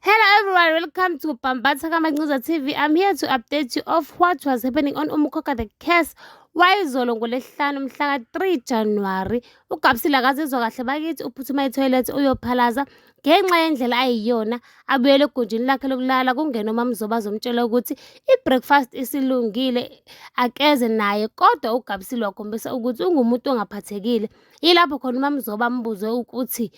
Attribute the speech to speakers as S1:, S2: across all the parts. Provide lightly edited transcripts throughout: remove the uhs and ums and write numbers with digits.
S1: Hello everyone, welcome to Bambatha Kamancuza TV. I'm here to update you of what was happening on Umkhokha the Curse. Wayizolo ngolwesihlanu mhla ka-3 January. UGabsile akazizwa kahle bakithi, uphuthuma ethoyilethi uyophalaza ngenxa yendlela ayiyona. Abuyele egunjini lakhe lokulala, kungena uMamzobe azomtshela ukuthi i-breakfast isilungile, akeze naye. Kodwa uGabsile wakhombisa ukuthi ungumuntu ongaphathekile. Yilapho khona uMamzobe ambuze ukuthi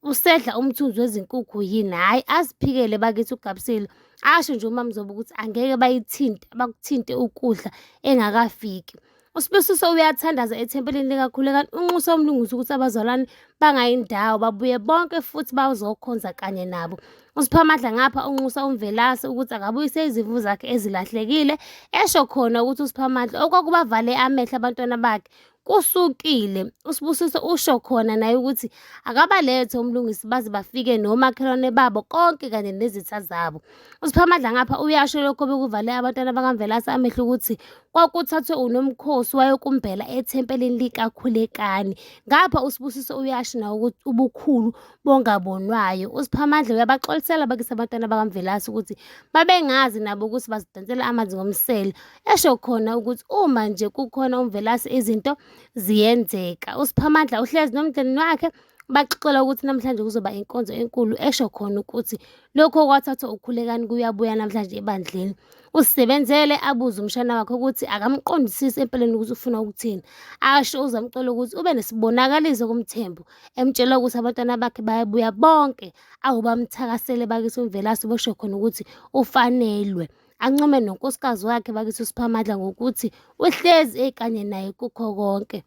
S1: usedla umthunzi wezinkukhu yini. Hhayi, aziphikele bakithi uGabsile, asho nje uMamzobe ukuthi angeke bayithinte, bakuthinte ukudla engakafiki. USibusiso uyathandaza ethempelini likaKhulekani, unxusa uMlungisi ukuthi abazalwane bangayi ndawo, babuye bonke futhi bazokhonza kanye nabo. USiphamandla ngapha unxusa uMvelase ukuthi akabuyise izimvu zakhe ezilahlekile, esho khona ukuthi uSiphamandla okwakubavale amehlo abantwana bakhe kusukile. USibusiso usho khona naye ukuthi akabalethe uMlungisi baze bafike nomakhelwane babo konke kanye nezitha zabo. USiphamandla ngapha uyasho lokho bekuvale abantwana bakaMvelase amehlo ukuthi kwakuthathwe uNomkhosi wayokumbela ethempelini likaKhulekani. Ngapha uSibusiso uyasho nawe ukuthi ubukhulu bongabonwayo. USiphamandla uyabaxolisela bakise abantwana bakaMvelase ukuthi babengazi nabo ukuthi bazidonsela amanzi ngomsele. Esho khona ukuthi uma nje kukhona uMvelase izinto ziyenzeka. USiphamandla uhlezi nomndeni wakhe baxoxela ukuthi namhlanje kuzoba inkonzo enkulu, esho khona ukuthi lokhu okwathathwa uKhulekani kuyabuya namhlanje ebandleni. Usebenzele abuze umshana wakhe ukuthi akamqondisisi empeleni ukuthi ufuna ukuthini. Asho uZamcolo ukuthi ube nesibonakaliso kuMthembu, emtshela ukuthi abantwana bakhe bayabuya bonke. Awu bamthakasele bakithi uMvelase besho khona ukuthi ufanelwe. Ancome nonkosikazi wakhe bakithi uSiphamandla ngokuthi uhlezi ekanye naye kukho konke.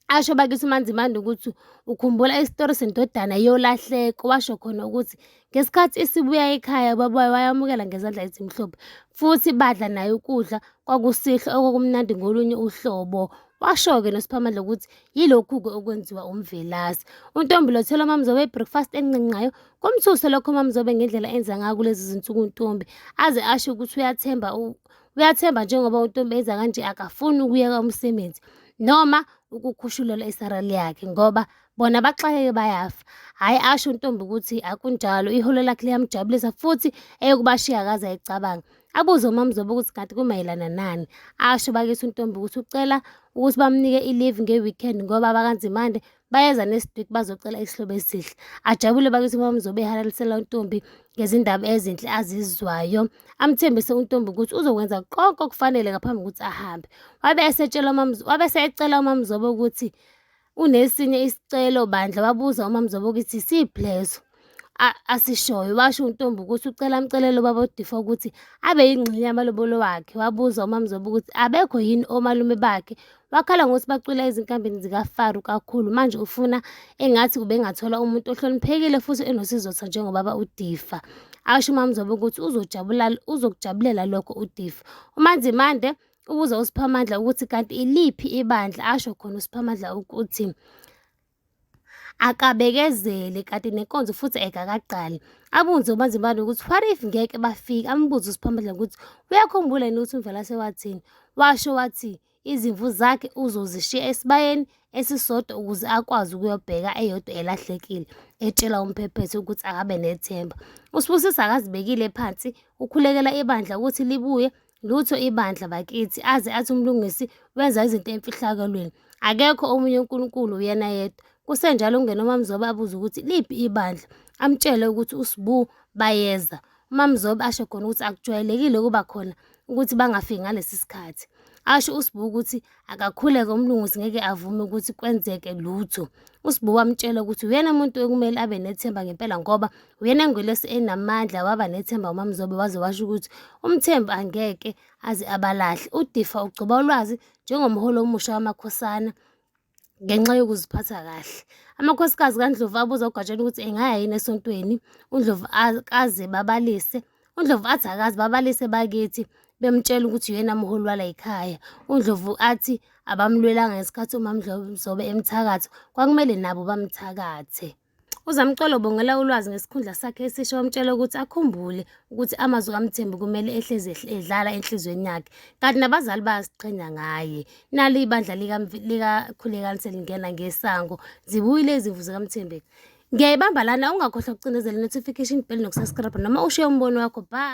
S1: Asho bakithi uManzimande ukuthi ukhumbula isitori sendodana yolahleko, washo khona ukuthi ngesikhathi isibuya ekhaya ubaba wayamukela ngezandla ezimhlophe futhi badla naye ukudla kwakusihlwa okwakumnandi ngolunye uhlobo. Washo-ke noSiphamandla ukuthi yilokhu-ke okwenziwa uMvelase. UNtombi lothela uMamzobe i-breakfast encincayo, kumthuse lokho uMamzobe ngendlela enza ngayo kulezi zinsuku uNtombi, aze asho ukuthi uyathemba uyathemba njengoba uNtombi enza kanje akafuni ukuyeka umsebenzi noma ukukhushulelwa isarali yakhe ngoba bona baxakeke bayafa. Hhayi asho uNtombi ukuthi akunjalo, iholo lakhe liyamjabulisa futhi eyokubashiya akaze ayicabanga. Abuze uMamzobe ukuthi kanti kumayelana nani. Asho bakithi uNtombi ukuthi ucela ukuthi bamnike i-leave nge-weekend ngoba abakaNzimande bayeza next week bazocela isihlobo esihle. Ajabule bakithi uMamzobe ehalalisela uNtombi ngezindaba ezinhle azizwayo. Amthembise uNtombi ukuthi uzokwenza konke okufanele ngaphambi kokuthi ahambe. Wabe esetshela wabe esecela uMamzobe ukuthi unesinye isicelo bandla, wabuza uMamzobe ukuthi isiphi leso asishoyo. Washo uNtombi ukuthi ucela amcelele ubaba uDifa ukuthi abe yingxenye yamalobolo wakhe. Wabuza uMamzobe ukuthi abekho yini omalume bakhe. Wakhala ngokuthi bacwila ezinkambeni zikaFaro kakhulu, manje ufuna engathi ubengathola umuntu ohloniphekile futhi enosizotha njengobaba uDifa. Asho uMamzobe ukuthi uzojabula, uzokujabulela lokho uDifa. UMaNzimande ubuza uSiphamandla ukuthi kanti iliphi ibandla, asho khona uSiphamandla ukuthi akabekezele kanti nenkonzo futhi ayikakaqali. Abuze uMaNzimande ukuthi what if ngeke bafike, ambuze uSiphamandla ukuthi uyakhumbula yini ukuthi uMvelase wathini. Washo wathi izimvu zakhe uzozishiya esibayeni esisodwa ukuze akwazi ukuyobheka eyodwa elahlekile, etshela uMphephetho ukuthi akabe nethemba. USibusiso akazibekile phansi, ukhulekela ibandla ukuthi libuye. Lutho ibandla bakithi, aze athi uMlungisi wenza izinto emfihlakalweni. Akekho omunye uNkulunkulu uyena yedwa. Kusenjalo kungena uMamzobe abuze ukuthi liphi ibandla, amtshele ukuthi uSibu bayeza. UMamzobe asho khona ukuthi akujwayelekile ukuba khona ukuthi bangafiki ngalesi sikhathi. Asho uSibu ukuthi akakhuleke uMlungisi ngeke avume ukuthi kwenzeke lutho. USibu wamtshela ukuthi uyena muntu okumele abe nethemba ngempela ngoba uyena ngelosi enamandla. Waba nethemba uMamzobe waze washo ukuthi uMthembu angeke aze abalahle. UDifa ugcoba ulwazi njengomholi omusha wamakhosana ngenxa yokuziphatha kahle. Amakhosikazi kaNdlovu abuza uGatsheni ukuthi engaya yini esontweni. UNdlovu akaze babalise. UNdlovu athi akaze babalise bakithi, bemtshela ukuthi uyena mholi wala ekhaya. UNdlovu athi abamlwelanga ngesikhathi uMaMzobe emthakatha, kwakumele nabo bamthakathe. UZamcolo ubongela uLwazi ngesikhundla sakhe esisha, wamtshela ukuthi akhumbule ukuthi amazwi kaMthembu kumele ehlezi edlala enhliziyweni yakhe, kanti nabazali bayaziqhenya ngaye. Nali ibandla likaKhulekani selingena ngesango, zibuyile izimvu zikaMthembu. Ngiyayibamba lana, ungakhohlwa ukucindezela i-notification bell nokusubscribe noma ushiye umbono wakho. Bye.